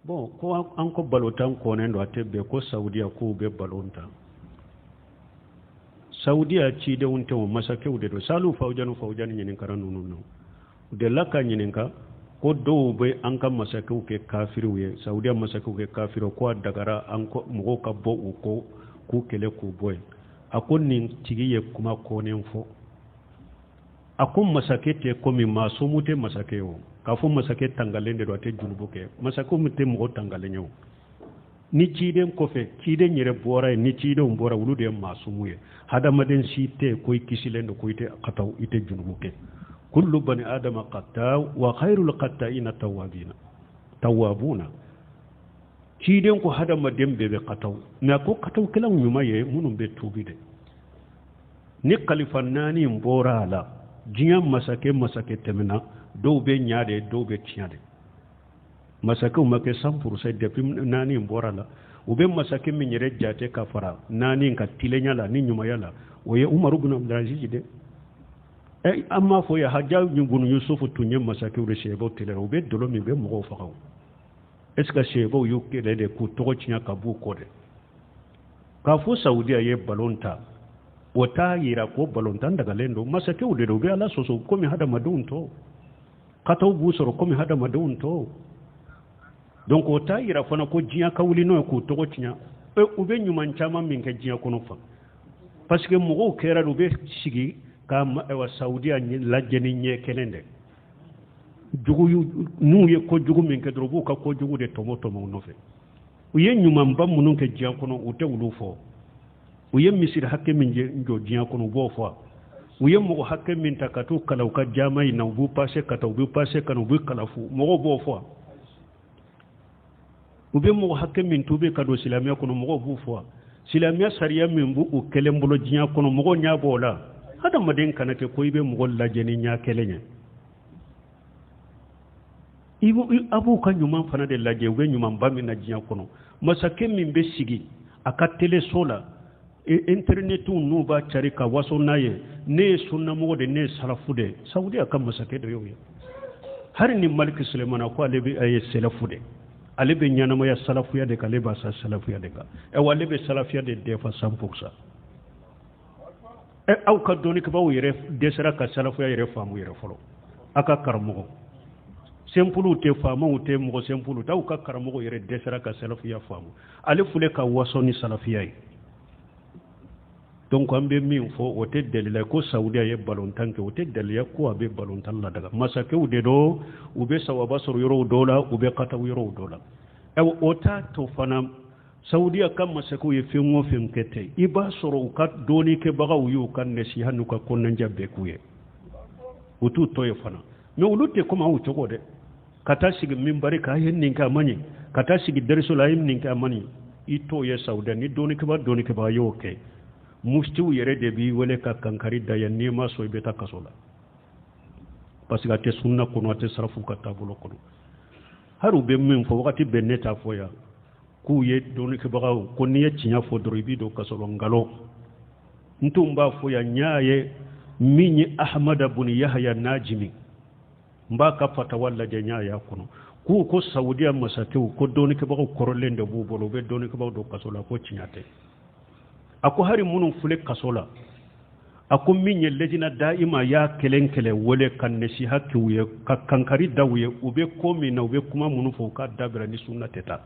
Bon, ko an ko balontan kɔnnen don, a tɛ bɛn ko Saudiya k'u bɛ balon tan. Saudiya cidenw tɛ o, masakɛw de don. Salu Fawujani, Fawujani ɲininkara ninnu na, u delila ka ɲininka ko dɔw bɛ an ka masakɛw kɛ kafiriw ye, Saudiya masakɛw kɛ kafiriw, ko a dagara an ko mɔgɔw ka bɔ u kɔ k'u kɛlɛ k'u bɔ yen. A ko nin tigi ye kuma kɔnnen fɔ. A ko masakɛ tɛ komi masumu tɛ masakɛ ye o, k'a fɔ masakɛ tangalen de don, a tɛ junubu kɛ. Masakɛ min tɛ mɔgɔ tangalen ye o, ni ciden kɔfɛ, ciden yɛrɛ bɔra yen, ni cidenw bɔra, olu de ye masumu ye. Hadamaden si tɛ ko i kisilen don ko i tɛ kataw, i tɛ junubu kɛ. Kullu bani adama kata wa khairul khata'ina tawabina tawabuna. Ciden ko hadamaden bɛɛ bɛ kataw, mɛ a ko katawkɛlaw ɲuman ye minnu bɛ tuubi de. Ni kalifa naani in bɔra a la, diɲɛ masakɛ masakɛ tɛmɛna, dɔw bɛ ɲa de, dɔw bɛ tiɲɛ de. Masakɛw ma kɛ 100% depuis naani in bɔra a la. U bɛ masakɛ min yɛrɛ jate ka fara naani in ka tilenya la ni ɲumanya la, o ye Umaru bin Abdulaziz de. Ɛ, an m'a fɔ ye, Hajjaj bin Yusufu tun ye masakɛw de sahabaw tile la, u bɛ dɔlɔ min, u bɛ mɔgɔw faga. Est ce que sahabaw y'u kɛlɛ de k'u tɔgɔ tiɲɛ ka b'u kɔ de? K'a fɔ Saudiya ye balon ta, o t'a yira ko balontan dagalen don. Masakɛw de don, u bɛ Ala sɔsɔ komi hadamadenw tɔw, kataw b'u sɔrɔ komi hadamadenw tɔw. Donc o t'a yira fana ko diɲɛ ka wuli n'o ye k'u tɔgɔ tiɲɛ. U bɛ ɲuman caman min kɛ diɲɛ kɔnɔ fa, parce que mɔgɔw kɛra u bɛ sigi ka ayiwa Saudiya lajɛ ni ɲɛ kelen de jugu. N'u ye kojugu min kɛ dɔrɔn, u b'u ka kojugu de tɔmɔ tɔmɔ u nɔfɛ. U ye ɲumanba minnu kɛ diɲɛ kɔnɔ, u tɛ olu fɔ. U ye misiri hakɛ min jɔ diɲɛ kɔnɔ, u b'o fɔ. U ye mɔgɔ hakɛ min ta ka t'u kalan u ka jama in na, u b'u pase ka taa, u b'u pase ka na, u b'u kalan fu, mɔgɔw b'o fɔ. U bɛ mɔgɔ hakɛ min tuubi ka don silamɛya kɔnɔ, mɔgɔw b'u fɔ. Silamɛya sariya min b'u u kelen bolo diɲɛ kɔnɔ, mɔgɔw ɲɛ b'o la. Hadamaden kana kɛ ko i bɛ mɔgɔ lajɛ ni ɲɛ kelen ye. A b'u ka ɲuman fana de lajɛ, u bɛ ɲumanba min na diɲɛ kɔnɔ. Masakɛ min bɛ sigi a ka teleso la, intɛrinɛtiw n'u b'a cari ka waso n'a ye, ne ye sunnamɔgɔ de, ne ye salafu de, Saudiya ka masakɛ de y'o ye. Hali ni Maliki Sulemana ko ale bɛ a ye sɛlɛfu de, ale bɛ ɲɛnamaya salafuya de kan, ale b'a sa salafuya de kan. Ayiwa, ale bɛ salafuya de dɛfa 100%. Aw ka dɔnnikɛbaaw yɛrɛ dɛsɛra ka salafuya yɛrɛ faamu yɛrɛ fɔlɔ. Aw ka karamɔgɔ sɛnpuluw tɛ, faamaw tɛ, mɔgɔ sɛnpuluw tɛ, aw ka karamɔgɔ yɛrɛ dɛsɛra ka salafuya faamu. Ale filɛ ka waso ni salafiya ye. Donc an bɛ min fɔ, o tɛ dalila ko Saudiya ye balontan kɛ, o tɛ dalila ko a bɛ balontan ladaga. Masakɛw de don, u bɛ sawaba sɔrɔ yɔrɔw dɔw la, u bɛ kataw yɔrɔw dɔw la. Ayiwa, o t'a to fana Saudiya ka masakɛw ye fɛn o fɛn kɛ ten, i b'a sɔrɔ u ka dɔnnikɛbagaw y'u ka nasiha n'u ka kɔnɔnajɛ bɛɛ k'u ye, u t'u to ye fana. Mais olu tɛ komi aw cogo dɛ, ka taa sigi minbari kan, a ye nin kɛ, a man ɲi, ka taa sigi dariso la, a ye nin kɛ, a man ɲi. I t'o ye Saudiya. Ni dɔnnikɛbaa dɔnnikɛbaa y'o kɛ, muftiw yɛrɛ de b'i wele ka kankari da yan, n'i ma sɔn, i bɛ taa kaso la, parce que a tɛ sunna kɔnɔ, a tɛ sarafu ka taabolo kɔnɔ. Hali u bɛ min fɔ wagati bɛɛ, ne t'a fɔ yan k'u ye dɔnnikɛbagaw ko n'i ye tiɲɛ fɔ dɔrɔn, i b'i don kaso la. Nkalon. N tun b'a fɔ yan, n y'a ye min ye Ahamada bun Yahaya Najimi, n b'a ka fatawa lajɛ, n y'a y'a kɔnɔ k'u ko Saudiya masakɛw ko dɔnnikɛbagaw kɔrɔlen de b'u bolo, u bɛ dɔnnikɛbagaw don kaso la. Ko tiɲɛ tɛ. A ko hali minnu filɛ kaso la, a ko min ye lejina dayima y'a kelen kelen wele ka nasiha k'u ye, ka kankari da u ye, u bɛ ko min na, u bɛ kuma minnu fɔ, u ka dabila, ni sunna tɛ taa.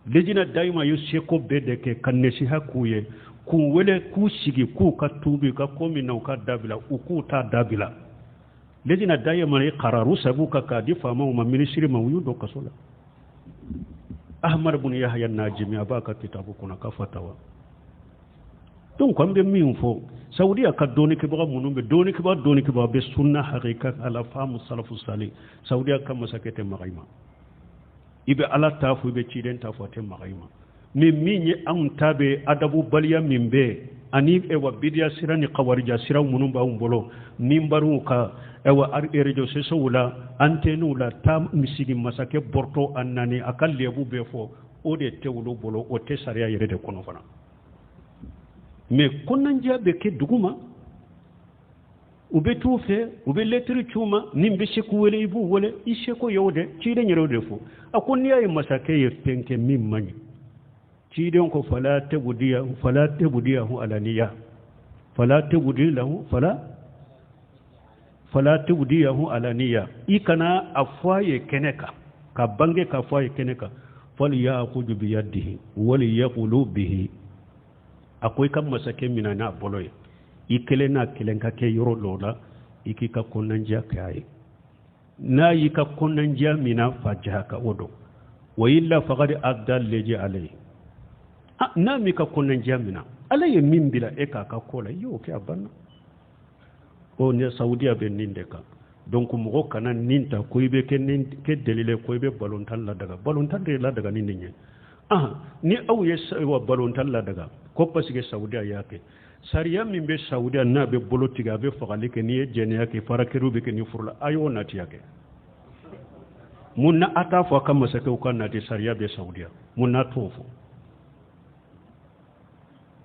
Lejina dayima ye seko bɛɛ de kɛ ka nasiha k'u ye, k'u wele k'u sigi, k'u ka tuubi ka ko min na, u ka dabila, u k'u ta dabila. Lejina dayima ye kararu sabu ka k'a di faamaw ma, minisiri ma, u y'u don kaso la. Ahmad bun Yahya Najimi, a b'a ka kitabu kɔnɔ, ka fatawa. Donc an bɛ min fɔ, Saudiya ka dɔnnikɛbaga minnu bɛ dɔnnikɛbaga dɔnnikɛbaga bɛ sunna hakika ala faamu salafu sali, Saudiya ka masakɛ tɛ maga i ma. I bɛ Ala ta fɔ, i bɛ ciden ta fɔ, a tɛ maga i ma. Mais min ye anw ta bɛ adabubaliya min bɛ ani ewa bidiya sira ni kawarija sira minnu b'anw bolo minbariw kan, ewa réseaux sociaux la, antennew la, taa sigi masakɛ bɔrɔtɔ a nani a ka lebu bɛɛ fɔ, o de tɛ olu bolo, o tɛ sariya yɛrɛ de kɔnɔ fana. Mais kɔnɔnajɛya bɛ kɛ dugu ma. U bɛ t'u fɛ, u bɛ lɛtiri c'u ma, ni bɛ se k'u wele, i b'u wele, i seko y'o de. Ciden yɛrɛ de fɔ, a ko n'i y'a ye masakɛ ye fɛn kɛ min man ɲi, ciden ko fala tubdiya, fala tubdiyahu alaniya, fala tubdi lahu, fala tubdiyahu alaniya, i kana a fɔ a ye kɛnɛ kan, ka bange k'a fɔ a ye kɛnɛ kan. Falyakhudh biyadihi waliyaqulu bihi. A ko i ka masakɛ minɛ n'a bolo ye, i kelen n'a kelen ka kɛ yɔrɔ dɔ la, i k'i ka kɔnɔnandiya kɛ a ye. N'a y'i ka kɔnɔnandiya minɛ, fajahaka o don, wa illa faqad adda allazi alayhi. N'a m'i ka kɔnɔnandiya minɛ, Ala ye min bila e k'a ka ko la, i y'o kɛ, a banna. O ni Saudiya bɛ nin de kan. Donc mɔgɔ kana nin ta ko i bɛ kɛ nin kɛ delile ko i bɛ balontan ladaga. Balontan de ladaga ni nin ye. Ni aw ye wa balontan ladaga ko parce que Saudiya y'a kɛ, sariya min bɛ Saudiya n'a bɛ bolo tigɛ, a bɛ fagali kɛ, n'i ye jɛnɛya kɛ, farakɛriw bɛ kɛ ni furu la, a y'o natiya kɛ. Mun na a t'a fɔ a ka masakɛw ka nati sariya bɛ Saudiya? Mun na t'o fɔ?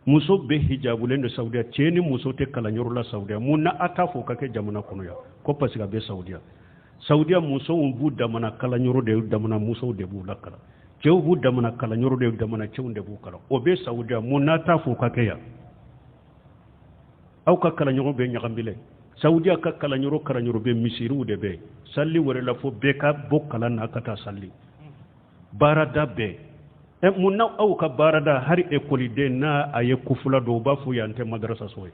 Muso bɛ hijabulen don Saudiya, cɛ ni muso tɛ kalanyɔrɔ la Saudiya. Mun na a t'a fɔ ka kɛ jamana kɔnɔ yan ko parce que a bɛ Saudiya? Saudiya musow b'u damana kalanyɔrɔ de, damana musow de b'u lakalan, cɛw b'u damana kalanyɔrɔ de, damana cɛw de b'u kalan. O bɛ Saudiya, mun na t'a fɔ ka kɛ yan? Aw ka kalanyɔrɔ bɛ ɲagambilɛ. Saudiya ka kalanyɔrɔ bɛ misiriw de bɛ sali wɛrɛ la, fo bɛɛ ka bɔ kalan na ka taa sali. Baarada bɛɛ, mun na aw ka baarada hali ekoliden n'a a ye kufula dɔw, u b'a fɔ yan tɛ madarasa so ye?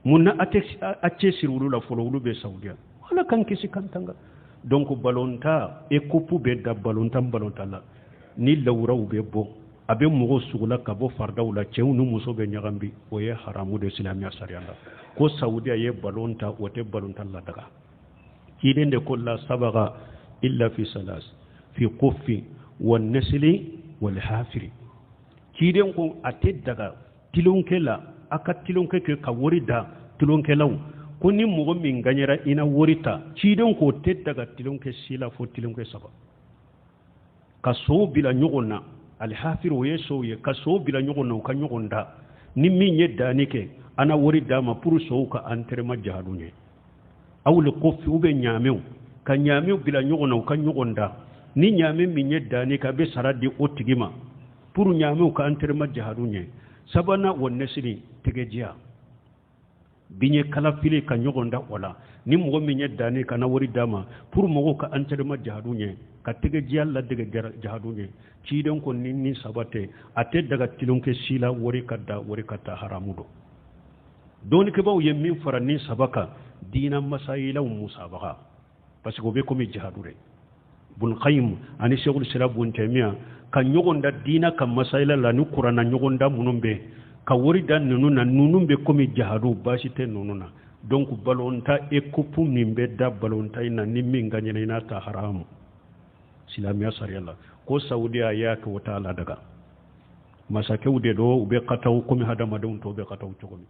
Mun na a tɛ a cɛ siri olu la fɔlɔ? Olu bɛ Saudiya. Ala k'an kisi k'an tanga. Donc balontan e coupe bɛ da balontan la, ni lawuraw bɛ bɔ, a bɛ mɔgɔw sugula ka bɔ faridaw la, cɛw ni muso bɛ ɲagami, o ye haramu de silamɛya sariya la. Ko Saudiya ye balon ta, o tɛ balontan ladaga. Ciden de ko la sabaga illa fi salas fi kuffi wa nasli wal hafiri. Ciden ko a tɛ daga tilonkɛ la, a ka tilonkɛ kɛ ka wari da tilonkɛlaw ko ni mɔgɔ min gagnera i na wari ta. Ciden ko tɛ daga tilonkɛ si la fo tilonkɛ saba, ka sow bila ɲɔgɔn na. Alhafiri o ye sow ye, ka sow bila ɲɔgɔn na, u ka ɲɔgɔn da, ni min ye danni kɛ, an na wari d'a ma pour sow ka entraînement jahadu ɲɛ. Aw le kofi u bɛ ɲaamew, ka ɲaamew bila ɲɔgɔn na, u ka ɲɔgɔn da, ni ɲaame min ye danni kɛ, a bɛ sara di o tigi ma pour ɲaamew ka entraînement jahadu ɲɛ. Sabanan, wa nesiri tɛgɛjiya, biɲɛ kalafili ka ɲɔgɔn da o la, ni mɔgɔ min ye danni ka na wari d'a ma pour mɔgɔw ka entraînement jahadu ɲɛ, ka tɛgɛjiya ladege jahadu ɲɛ. Ciden ko ni saba tɛ, a tɛ daga tilonkɛ si la wari ka da, wari ka ta, haramu don. Dɔnnikɛbaaw ye min fara ni saba kan, diina masayilaw musabaga, parce que o bɛ komi jahadu de. Bun Qayyim ani Sheikhul Islam Bun Taymiya ka ɲɔgɔn da diina ka masayila la, ni kuranna ɲɔgɔn da minnu bɛ ka wari da ninnu na, ninnu bɛ komi jahadu, baasi tɛ ninnu na. Donc balonta e coupe min bɛ da balonta in na, ni min ka ɲɛna i n'a ta, haramu silamɛya sariya la. Ko Saudiya y'a kɛ, o t'a ladaga. Masakɛw de don, u bɛ kataw komi hadamadenw tɔw bɛ kataw cogo min.